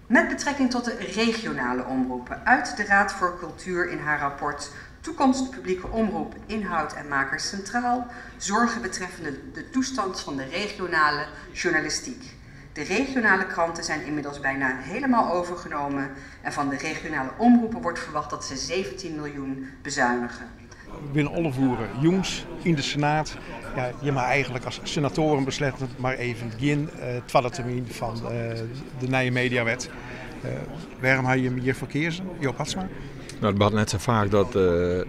Met betrekking tot de regionale omroepen uit de Raad voor Cultuur in haar rapport Toekomst publieke omroep, inhoud en makers centraal, zorgen betreffende de toestand van de regionale journalistiek. De regionale kranten zijn inmiddels bijna helemaal overgenomen en van de regionale omroepen wordt verwacht dat ze 17 miljoen bezuinigen. Binne 11 oere jûns yn de Senaat. Ja, je moatte eigentlik as senatoaren besletten mar even gjin twadde termyn fan de nije mediawet. Wêrom ha jim hjirfoar keazen, Joop Atsma? No, it bart net sa faak dat,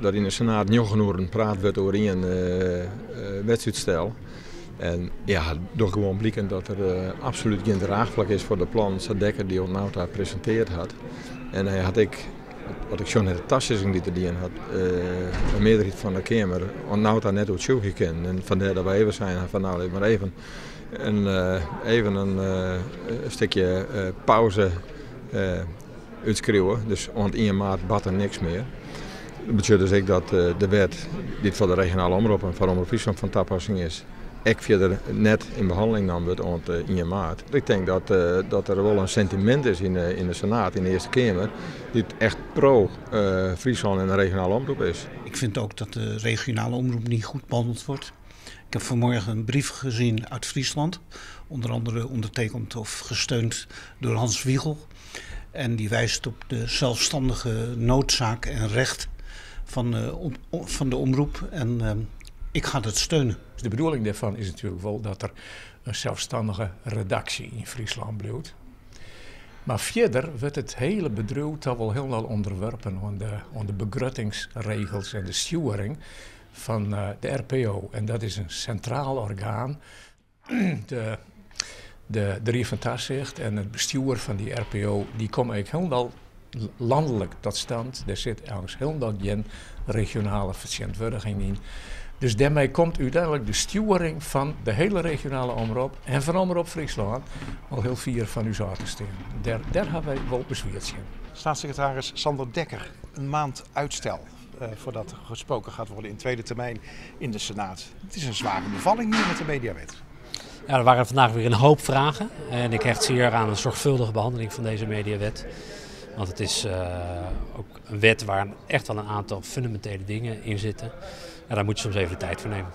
dat yn de Senaat 9 oeren praat wurdt oer ien wetsútstel. En ja, it docht gewoan bliken dat der absolút gjin draachflak is foar de plannen sa't Dekker dy oant no ta presintearre hat. En hy hat ek, wat ik sjoch nei de tasizzing dy't er dien hat, in mearderheid fan de Keamer oant no ta net oertsjûgje kinnen. En fandêr dat wy even seinen fan no, mar even in stikje pauze útskriuwe. Dus oant 1 maart bart der niks mear. Dat betsjut dus ek dat de wet dy't foar de regionale omrop en foar Omrop Fryslân fan tapassing is, ek fierder net yn behanneling nommen wurdt oant 1 maart. Ik tink dat der wol in sentimint is yn de Senaat, yn de Earste Keamer, dy't echt pro Fryslân en de regionale omrop is. Ik vind ook dat de regionale omroep niet goed behandeld wordt. Ik heb vanmorgen een brief gezien uit Friesland, onder andere ondertekend of gesteund door Hans Wiegel. En die wijst op de zelfstandige noodzaak en recht van de omroep. En ik ga dat steunen. Dus de bedoeling daarvan is natuurlijk wel dat der in selsstannige redaksje yn Fryslân bliuwt. Mar fierder wurdt it hiele bedriuw dochs wol hielendal ûnderworpen oan de begruttingsregels en de stjoering fan de RPO. En dat is in sintraal orgaan. De Ried fan Tasicht en it bestjoer fan dy RPO, dy komme ek hielendal lanlik ta stân. Der sit eigentlik hielendal gjin regionale fertsjintwurdiging yn. Dus dêrmei komt úteinlik de stjoering fan de hiele regionale omrop en fan Omrop Fryslân al hiel fier fan ús ôf te stean. Dêr hawwe wy wol beswier tsjin. Staatssecretaris Sander Dekker, een maand uitstel voordat er gesproken gaat worden in tweede termijn in de Senaat. Het is een zware bevalling hier met de mediawet. Ja, er waren vandaag weer een hoop vragen en ik hecht zeer aan een zorgvuldige behandeling van deze mediawet. Want het is ook een wet waar echt wel een aantal fundamentele dingen in zitten. En daar moet je soms even de tijd voor nemen.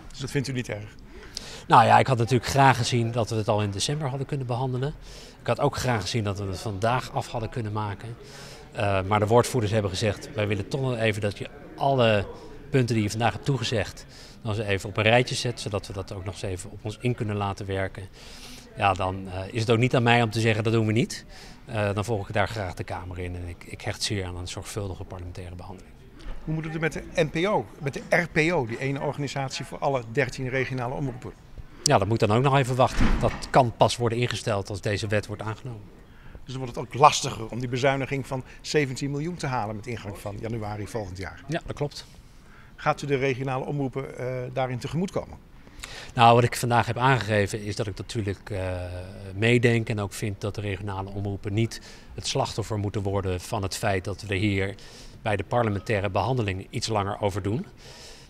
Dus dat vindt u niet erg? Nou ja, ik had natuurlijk graag gezien dat we het al in december hadden kunnen behandelen. Ik had ook graag gezien dat we het vandaag af hadden kunnen maken. Maar de woordvoerders hebben gezegd, wij willen toch nog even dat je alle punten die je vandaag hebt toegezegd, nog eens even op een rijtje zet, zodat we dat ook nog eens even op ons in kunnen laten werken. Ja, dan is het ook niet aan mij om te zeggen dat doen we niet. Dan volg ik daar graag de Kamer in en ik hecht zeer aan een zorgvuldige parlementaire behandeling. Hoe moet het met de NPO, met de RPO, die ene organisatie voor alle 13 regionale omroepen? Ja, dat moet dan ook nog even wachten. Dat kan pas worden ingesteld als deze wet wordt aangenomen. Dus dan wordt het ook lastiger om die bezuiniging van 17 miljoen te halen met ingang van januari volgend jaar. Ja, dat klopt. Gaat u de regionale omroepen daarin tegemoetkomen? Nou, wat ik vandaag heb aangegeven is dat ik natuurlijk meedenk en ook vind dat de regionale omroepen niet het slachtoffer moeten worden van het feit dat we er hier bij de parlementaire behandeling iets langer over doen.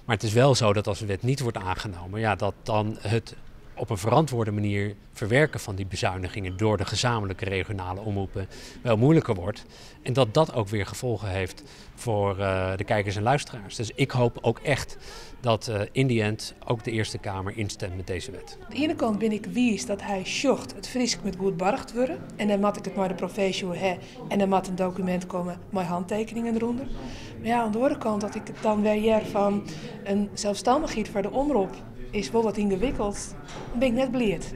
Maar het is wel zo dat als de wet niet wordt aangenomen, ja, dat dan het op een verantwoorde manier verwerken van die bezuinigingen door de gezamenlijke regionale omroepen wel moeilijker wordt. En dat dat ook weer gevolgen heeft voor de kijkers en luisteraars. Dus ik hoop ook echt dat in the end ook de Eerste Kamer instemt met deze wet. Oan de iene kant bin ik wiis dat hy sjocht it Frysk moat goed boarge wurde. En dan moat ik it mei de provinsje ha en dan moat in dokumint komme mei hantekeningen derûnder. Mar ja, oan de oare kant dat ik it dan wer hear fan in selsstannichheid foar de omrop is wol wat yngewikkeld, dan bin ik net bliid.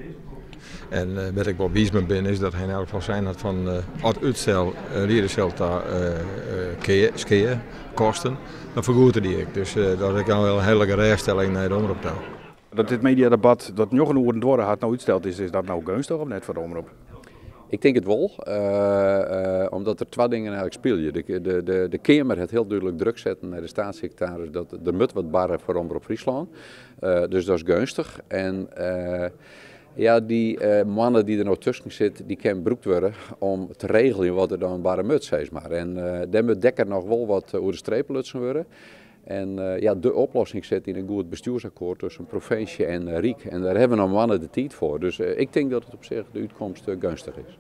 En wêr't ik wol wiis mei bin is dat hy yn elk gefal sein hat fan as útstel liede sil ta skea, kosten, dan fergoedet er dy ek. Dus dat is al in hiele gerêststelling nei de omrop ta. Dat dit mediadebat dat 9 oeren duorre hat no útsteld is, is dat no geunstich of net foar de omrop? Ik tink it wol, omdat der twa dingen eigentlik spylje. De Keamer hat hiel dúdlik druk setten nei de steatssekretaris dat der moat wat barre foar Omrop Fryslân. Dus dat is geunstich. En ja, dy moanne dy't der no tusken sit, dy kin brûkt wurde om te regeljen wat der dan barre moat, sis mar. En dêr moat Dekker noch wol wat oer de streep lutsen wurde. En ja, de oplossing sit yn in goed bestjoersakkoart tusken provinsje en Ryk. En dêr hawwe we noch moanne de tiid foar. Dus ik tink dat it op sich de útkomst geunstich is.